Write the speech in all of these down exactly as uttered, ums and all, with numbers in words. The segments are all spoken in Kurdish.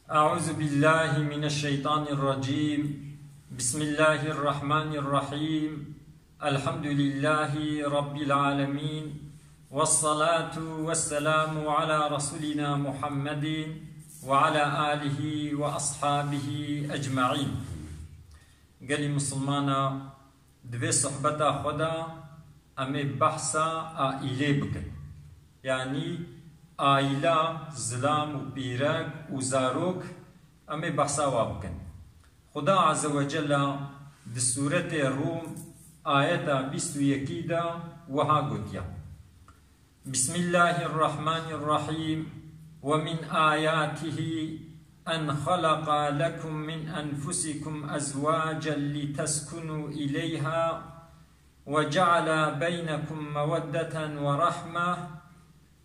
أعوذ بالله من الشيطان الرجيم. بسم الله الرحمن الرحيم. الحمد لله رب العالمين. والصلاة والسلام على رسولنا محمد وعلى آله وأصحابه أجمعين. Gelî misilmana, di vê sohbeta xwe de em ê behsa aîlê bikin. Yanî aîla, zilam û pîrek û zarok, em ê behsa wa bikin. Xuda Azze ve Cella di Sûretê Rûm ayeta bîst û yekî de wiha gotiye: بسم الله الرحمن الرحيم. ومن آياته أن خلق لكم من أنفسكم أزواجا لتسكنوا إليها وجعل بينكم مودة ورحمة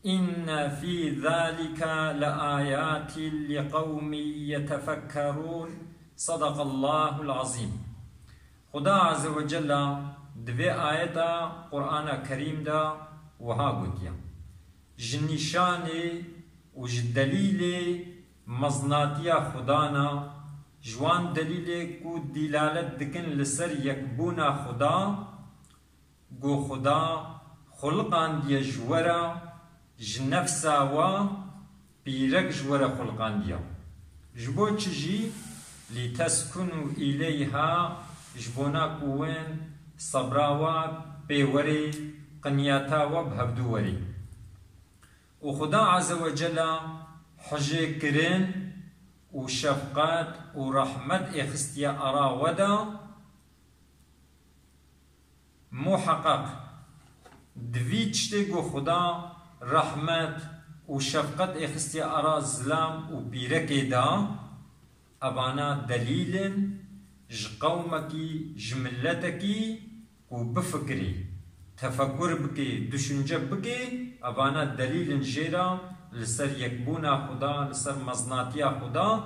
إن في ذلك لآيات لقوم يتفكرون. صدق الله العظيم. Xuda Azze ve Cella di vê ayeta Qur'ana Kerîm de wiha gotiye: Ji nîşanê û ji delîlê meznatiya Xuda ne, ji wan delîlê ku dîlalet dikin li ser yekbûna Xuda, ku Xuda xuliqandiye ji we re, ji nefsa we pîrek ji we re xuliqandiye. Ji bo çi jî? Lîteskunu îleyha, ji bona ku wên sebra we pê werê, qinyata we bi hevdû werê. Û Xuda Azze ve Cella hijêkirin û şefqet û rehmet êxistiye ara we de, Muheqeq, di vî tiştê ku Xuda rehmet û şefqet êxistiye ara zilam û pîrekê de, evana delîl in ji qewmekî, ji miletekî ku bifikirê, tefekur bikê, düşünce bikê, evana delîl in jê re li ser yekbûna Xuda, li ser meznatiya Xuda.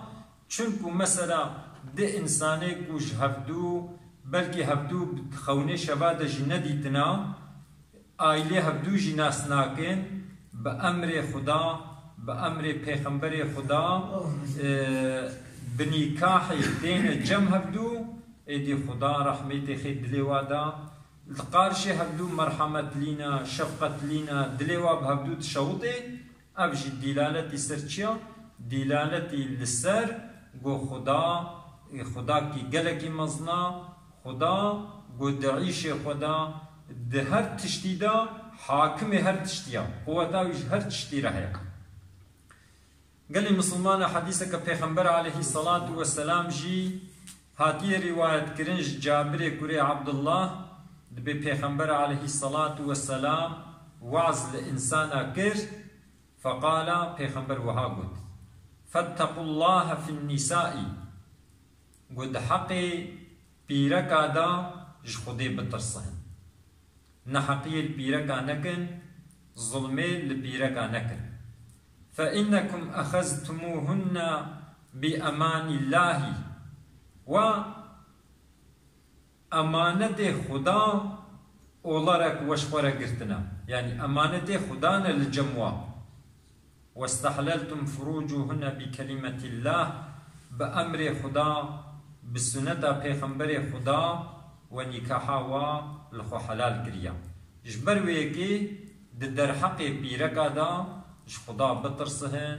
Çunku mesela di însanê ku ji hevdû, belkî hevdû xewnê şeva de jî nedîtina, aîlê hevdû jî nas nakin, bi emrê Xuda, bi emrê Pêxemberê Xuda, e, bi nîkahê têne cem hevdû, êdî Xuda rehmêtê xê dilê wa da, li qarşê hevdû merhemetlîna, şefqetlîna, dilê wa bi hevdû dişewitê, Ev jî dîlaletî ser çi ya? Dîlaletî li ser ku Xuda, Xudakî gelekî mezin a, Xuda ku di îşê xwe de, di her tiştî de hakimê her tiştî ya. Quweta wî ji her tiştî re heye. Gelî misilmana hedîseke Pêxember aleyhî selatu weselam jî hatiye rîwayetkirin ji Cabirê kurê Abdullah, dibê Pêxember aleyhî selatu weselam waz li însana kir, Feqala, Pêxember wiha got: Fettequllaha fin nîsaî, got, di heqê pîreka de ji Xwedê bitirsin. Neheqiyê li pîreka nekin, zulmê li pîreka nekin. Fe innekum exeztumuhunne bi emanîllahî. Wa Emanetê Xuda olarak we ji xwe re girtine. Yanî emanetê Xuda ne li cem wa. Westehleltum furucuhunne bi kelimetillah, bi emrê Xuda, bi suneta Pêxemberê Xuda we nîkaha wa li xwe helal kiriye. Ji ber wê yekê di derheqê pîreka de ji Xuda bitirsihin,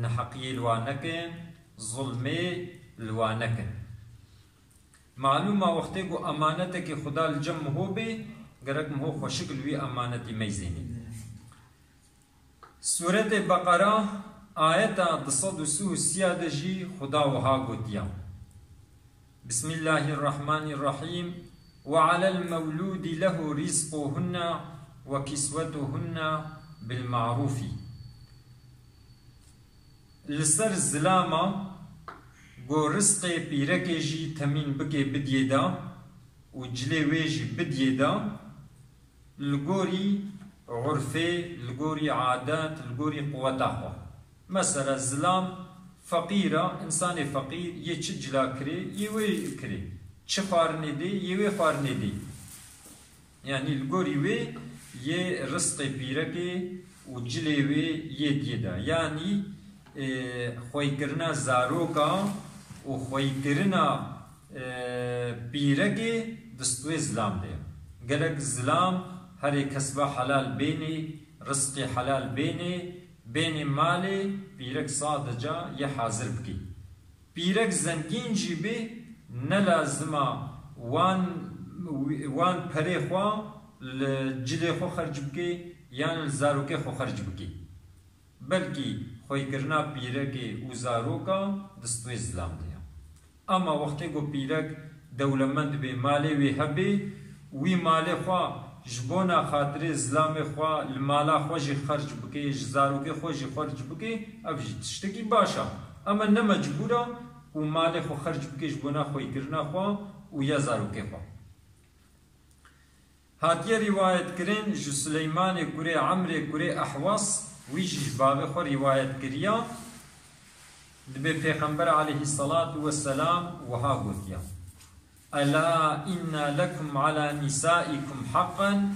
neheqiyê li wa nekin, zulmê li wa nekin. Malûm e, wextê ku emanetekî Xuda li cem miho bê, gerek miho xweşik li wî emanetî meyzênê. Sûretê Beqera, ayeta du sed û sî û sî de jî Xuda wiha gotiye: Bismillahirrahmanirrahîm. Ve alel mewlûdî lehu rizquhunne ve kiswetuhunne bil ma'rûfî. Li ser zilama ku rizqê pîrekê jî temîn bike bidiyê de û cilê wê jî bidiyê de, li gorî urfê, li gorî adet, li gorî quweta xwe. Mesela zilam feqîr e, însanê feqîr yê çi cila kirê, yê wê kirê. Çi xwarinê dê, yê wê xwarinê dê. Yanî li gorî wê yê rizqê pîrekê û cilê wê yê diyê de. Yanî, Ê, xwêkirina zaroka û xwêkirina, ê, pîrekê di stûyê zilam de ye. Gelek zilam herê kesba helal bênê, rizqê helal bênê, bênê malê, pîrek sadeca yê hazir bikê. Pîrek zengîn jî bê, ne lazim a wan, wan perê xwe li cilê xwe xerc bikê yan li zarokê xwe xerc bikê. Belkî xwêkirina pîrekê û zaroka di stûyê zilam de ye. Ama wextê ku pîrek dewlemend bê, malê wî hebê, wî malê xwe ji bona xatirê zilamê xwe li mala xwe jî xerc bike, ji zarokê xwe jî xerc bike, ev jî tiştekî baş e. Ema ne mecbûr e ku malê xwe xerc bike ji bona xwêkirina xwe û ya zarokê xwe. Hatiye rîwayetkirin ji Suleymanê kurê Emrê kurê Ehwas, wî jî ji bavê xwe rîwayet kiriya, dibê Pêxember aleyhisselatu vesselam wiha gotiya: "Ela inna lekum ala nisaikum haqqan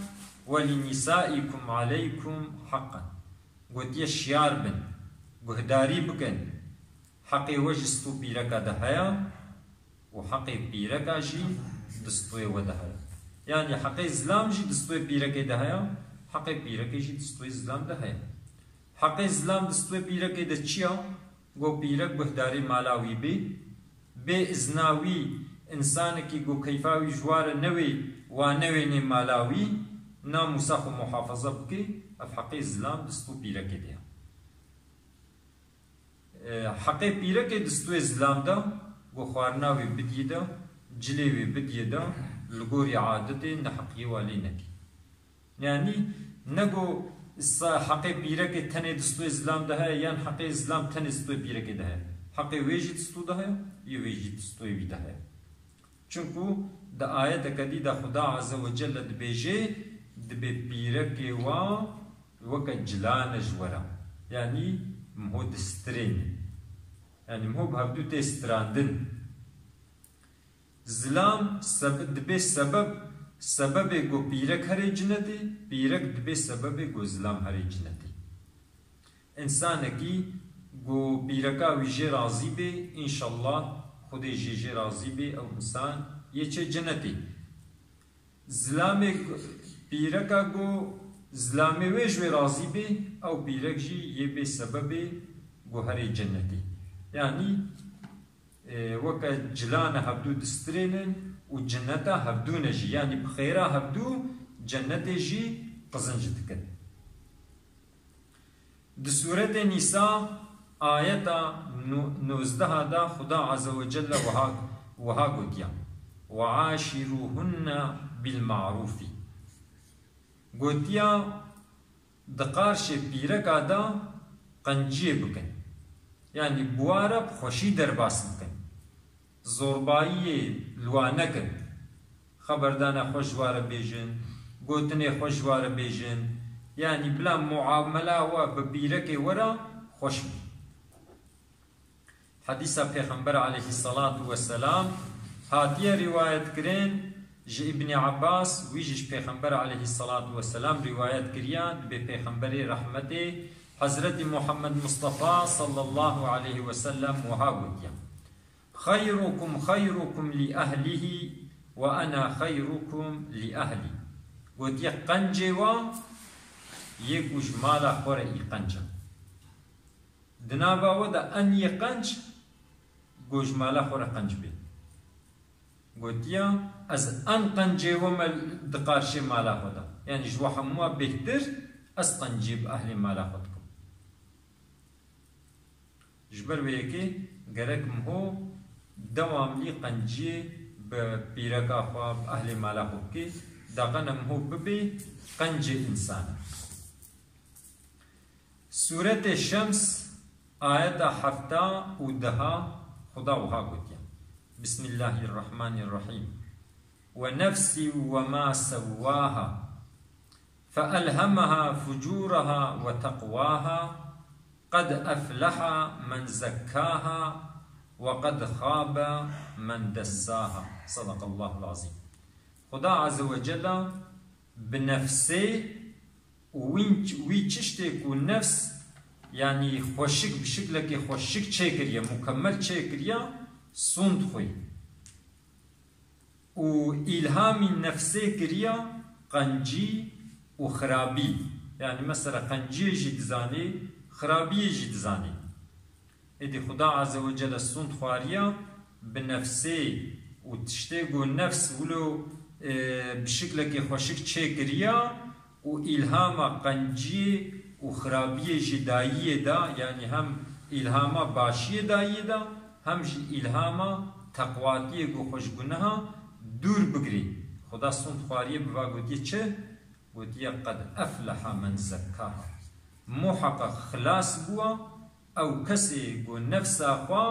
ve li nisaikum aleykum haqqan." Gotiye, şiyar bin, guhdarî bikin, heqê we ji stû pîreka de heye û heqê pîreka jî di stûyê we de heye. Yanî heqê zilam jî di stûyê pîrekê de heye, heqê pîrekê jî di stûyê zilam de heye. Heqê zilam di stûyê pîrekê de çi ya? Go pîrek guhdarê mala wî bê, bê izna wî, însanekî go keyfa wî ji wa re newê, wa newênê mala wî, namûsa xwe muhafaza bike, ev heqê zilam di stû pîrekê de ye. E, heqê pîrekê di stûyê zilam de, go xwarina wê bidiyê de, cilê wê bidiyê de, li gorî adetê neheqiyê wa lê nekê. Yanî, ne go sa-, heqê pîrekê tenê di stûyê zilam de heye, yan heqê zilam tenê di stûyê pîrekê de heye. Heqê wê jî di stû de heye, yê wê jî di stûyê wî de heye. Çunku di ayeteke dî de Xuda Azze ve Celle dibêje, dibê pîrekê wa weke cilane ji we re. Yanî, miho distirêne. Yanî, miho bi hevdû tê stirandin. Zilam sebe-, dibê sebeb, sebebê ku pîrek herê cinetê, pîrek dibê sebebê ku zilam herê cinetê. Însanekî ku pîreka wî jê razî bê, înşallah Xwedê jê jê razî bê, ew însan yê çê cinetê. Zilamê ku, pîreka ku zilamê wê ji wê razî bê, ew pîrek jî yê bê sebebê ku herê cenetê. Yanî, e, weke cilane hevdû distirênin û ceneta hevdû ne jî. Yanî bi xêra hevdû cenetê jî qizinc dikin. Di Sûretê Nîsa ayeta no-, nozdeha de Xuda Azze ve Celle wiha, wiha gotiya: "Ve aşiruhunne bil ma'rûfî." Gotiya, di qarşê pîreka de qenciyê bikin. Yanî bi wa re bi xweşî derbas bikin. Zorbayiyê li wa nekin. Xeberdana xwe ji wa re bêjin, gotinê xwe ji wa re bêjin. Yanî bila muamela we bi pîrekê we re xweş be. Hedîsa Pêxember aleyhisselatu vesselam hatiye rîwayet kirin ji Îbnî Abbas, wî jî ji Pêxember aleyhisselatu vesselam rîwayet kiriya, dibê Pêxemberê rehmetê Hezretî Muhammed Mustafa sallallahu aleyhi ve sellem wiha gotiya: "Xeyrukum xeyrukum li ehlihi ve ena xeyrukum li ehli." Gotiye, qencê wa yê ku ji mala xwe re î qenc e. Di nava we de en yê qenc, ku ji mala xwe re qenc bê. Gotiya, ez en qencê we me di qarşê mala xwe de. Yanî ji we hemû bêhtir ez qenciyê bi ehlê mala xwe dikim. Ji ber vê yekê gerek miho dewamlî qenciyê bi pîreka xwe, bi ehlê mala xwe bike. Daqene miho bibe qencê însanan. Sûretê Şems, ayeta hefta û deha, Xuda wiha gotiye: "Bismillahirrahmanirrahîm. Ve nefsî ve ma sewwâha. Fe elhemaha fucûraha ve teqwâha. Qed efleha men zekkâha ve qed xabe men dessâha." Sadakallahul azîm. Xuda Azze ve Celle bi nefsê û wî, wî çiştê ku nefs Yanî xweşik, bi şiklekê xweşik çêkiriye, mukemmel çêkiriye, sûnd xwî. Û îlhamî nefsê kiriya qencî û xirabî. Yanî mesela qenciyê jî dizanî, xirabiyê jî dizanî. Êdî Xuda Azze ve Celle sûnd xwariya bi nefsê û tiştê ku nefs wilo, e, bi şiklekê xweşik çêkiriya û îlhama qenciyê û xirabiyê jî dayiyê da, yanî hem îlhama başiyê dayiyê da, hem jî îlhama teqwatiyê ku xwe ji guneha dûr bigirî. Xuda sûnd xwariyê bi va gotiye çi? Gotiye, "Qed efleha men zekkaha." Muheqeq xilas bûwa ew kesê ku nefsa xwe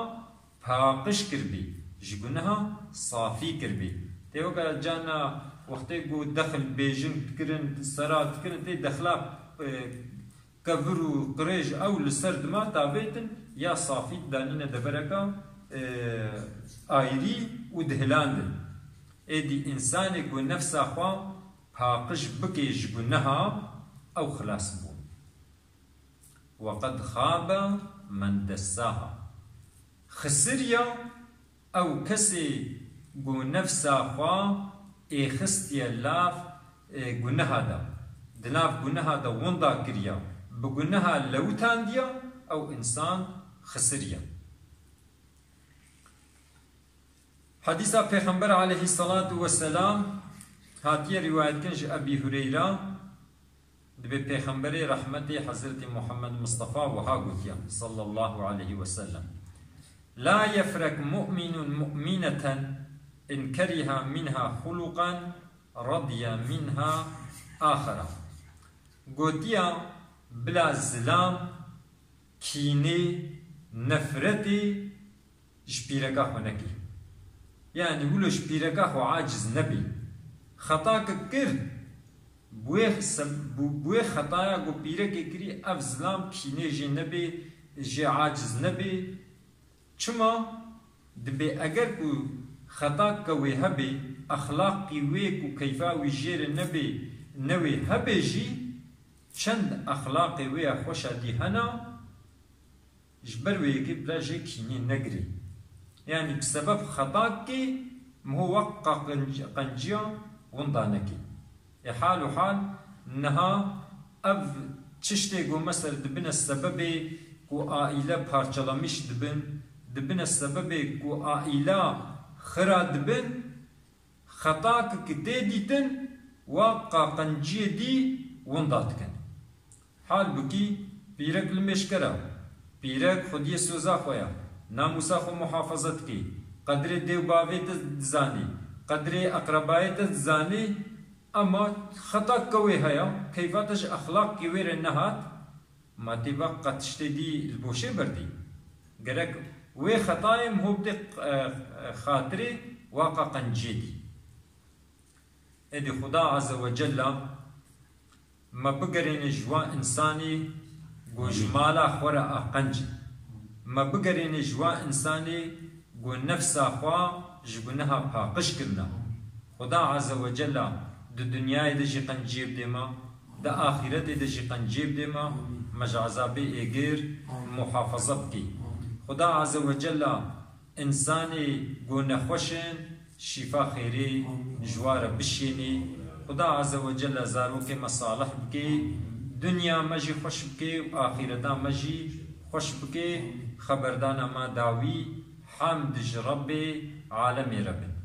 paqij kirbî, ji guneha safî kirbî. Tê weke carna wextê ku dexil bêjin dikirin, sera dikirin, tê dexla, e, kevir û qirêj ew li ser dima tavêtin, ya safî didanîne devereka, e, ayrî û dihilandin. Êdî însanê ku nefsa xwe paqij bike ji guneha, ew xilas bû. "Ve qed xabe men dessaha." Xisiriya ew kesê ku nefsa xwe êxistiye lav, e, guneha de, di nav guneha de winda kiriya, bi guneha lewitandiya, ew însan xisiriye. Hadîsa Pêxember aleyhissalatu vesselam hatiye rîwayetkirin ji Ebî Hureyra, dibê Pêxemberê rehmetê Hezretî Muhammed Mustafa wiha gotiye, sallallahu aleyhi ve sellem, "La yefrek mu'minun mu'mineten in keriha minha xuluqan radiya minha axera." Gotiya, bila zilam, kînê, nefretê ji pîreka xwe nekî. Yanî wilo ji pîreka xwe aciz nebî. Xeta ki kir, bi wê se-, bi, bi wê xetaya ku pîrekê kirî, ev zilam kînê jê nebê, jê aciz nebê. Çima? Dibê eger ku xeta ke wê hebê, exlaqî wê ku keyfa wî jê re nebê, newê hebê jî, çend exlaqê wê ya xweş a dî hena, ji ber wê yekê bila jê kînê negirê. Yanî bi sebeb xetakê miho wek qaqenc-, qenciya winda nekê. Ê hal û hal niha ev tiştê ku mesela dibine sebebê ku aîle parçalamîş dibin, dibine sebebê ku aîla xira dibin, xetak ki tê dîtin, wa qaqenciyê dî winda dikin. Halbukî pîrek limêşker e. Pîrek xwediyê soza xwe ye. Namûsa xwe muhafaza dikî. Qedrê dê û bavê te dizanî. Qedrê eqrebayê te dizanî. Ema xetak ke wê heye, keyfa te ji exlaqkê wê re nehat, ma tê va qet tiştê dî li boşê berdî. Gerek wê xetayê miho bidê, e, e, xatirê wa qaqenciyê dî. Êdî Xuda Azze ve Cella me bigerêne ji wan însanî ku ji mala xwe re aqenc in. Me bigerêne ji wan însanî ku nefsa xwe ji guneha paqij kirine. Xuda Azze ve Cella di dinyayê de jî qenciyê bidê me, di axîretê de jî qenciyê bidê me, me ji ezabê êgir muhafaza bikî. Xuda Azze ve Cella însanê ku nexweş in, şîfa xêrê ji wa re bişênê. Xuda Azze ve Celle zarokê me salih bike, dinya me jî xweş bike û axîreta me jî xweş bike. Xeberdana me dawî, hemd ji Rebbê alemê re bin.